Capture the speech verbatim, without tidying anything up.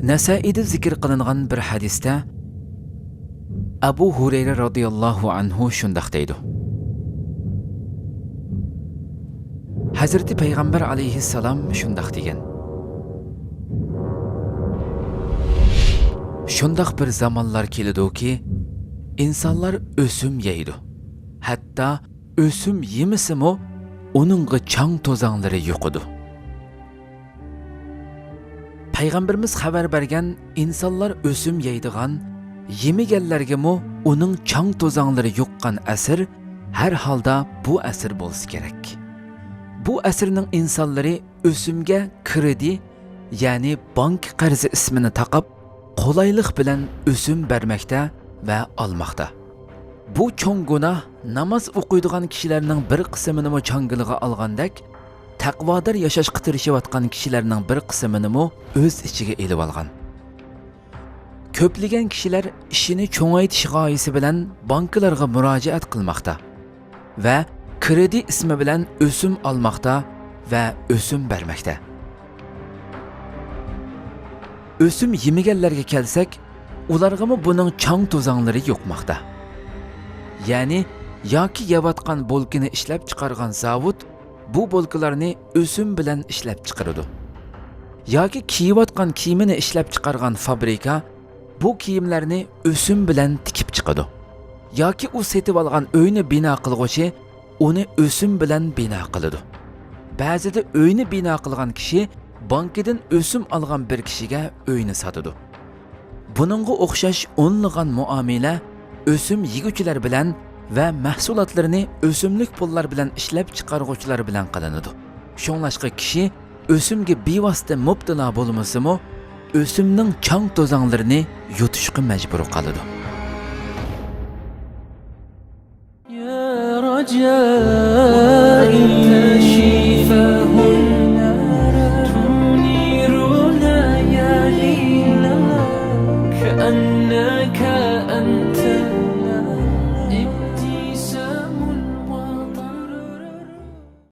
نەسائىيدا زىكىر قىلىنغان بىر ھەدىستە ئەبۇ ھۇرەيرە رازىياللاھۇ ئەنھۇ شۇنداق دەيدۇ: ھەزرىتى پەيغەمبەر ئەلەيھىسسالام شۇنداق دېگەن: شۇنداق بىر زامانلار كېلىدۇكى، ئىنسانلار ئۆسۈم يەيدۇ. ھەتتا ئۆسۈم يېمىسىمۇ، ئۇنىڭغا چاڭ توزاڭلىرى يۇقىدۇ. پەيغەمبىرىمىز خەۋەر بەرگەن ئىنسانلار ئۆسۈم يەيدىغان، يېمىگەنلەرگىمۇ ئۇنىڭ چاڭ توزاڭلىرى يۇققان ئەسىر ھەر ھالدا بۇ ئەسىر بولسا كېرەك. بۇ ئەسىرنىڭ ئىنسانلىرى ئۆسۈمگە كرېدىت، يەنى بانكا قەرزى ئىسمىنى تاقاپ، قولايلىق بىلەن ئۆسۈم بەرمەكتە ۋە ئالماقتا. بۇ چوڭ گۇناھ ناماز ئوقۇيدىغان كىشىلەرنىڭ بىر قىسمىنىمۇ چاڭگىلىغا ئالغاندەك، تەقۋادار ياشاشقا تىرىشىۋاتقان كىشىلەرنىڭ بىر قىسمىنىمۇ ئۆز ئىچىگە ئېلىۋالغان. كۆپلىگەن كىشىلەر ئىشىنى چوڭايتىش غايىسى بىلەن بانكىلارغا مۇراجىئەت قىلماقتا ۋە كرېدىت ئىسمى بىلەن ئۆسۈم ئالماقتا ۋە ئۆسۈم بەرمەكتە. ئۆسۈم يېمىگەنلەرگە كەلسەك، ئۇلارغىمۇ بۇنىڭ چاڭ توزاڭلىرى يۇقماقتا. يەنى ياكى يەۋاتقان بولكىنى ئىشلەپچىقارغان زاۋۇت بۇ بولكىلارنى ئۆسۈم بىلەن ئىشلەپچىقىرىدۇ. ياكى كىيىۋاتقان كىيىمىنى ئىشلەپچىقارغان فابرىكا بۇ كىيىملەرنى ئۆسۈم بىلەن تىكىپ چىقىدۇ. ياكى ئۇ سېتىۋالغان ئۆينى بىنا قىلغۇچى ئۇنى ئۆسۈم بىلەن بىنا قىلىدۇ. بەزىدە ئۆينى بىنا قىلغان كىشى بانكىدىن ئۆسۈم ئالغان بىر كىشىگە ئۆينى ساتىدۇ. بۇنىڭغا ئوخشاش ئونلىغان مۇئامىلە ئۆسۈم يېگۈچىلەر بىلەن ۋە مەھسۇلاتلىرىنى ئۆسۈملۈك پۇللار بىلەن ئىشلەپچىقارغۇچىلار بىلەن قىلىنىدۇ. شۇڭلاشقا كىشى ئۆسۈمگە بىۋاسىتە مۇپتىلا بولمىسىمۇ، ئۆسۈمنىڭ چاڭ توزاڭلىرىنى يۇتۇشقا مەجبۇر قالىدۇ. يا رجاء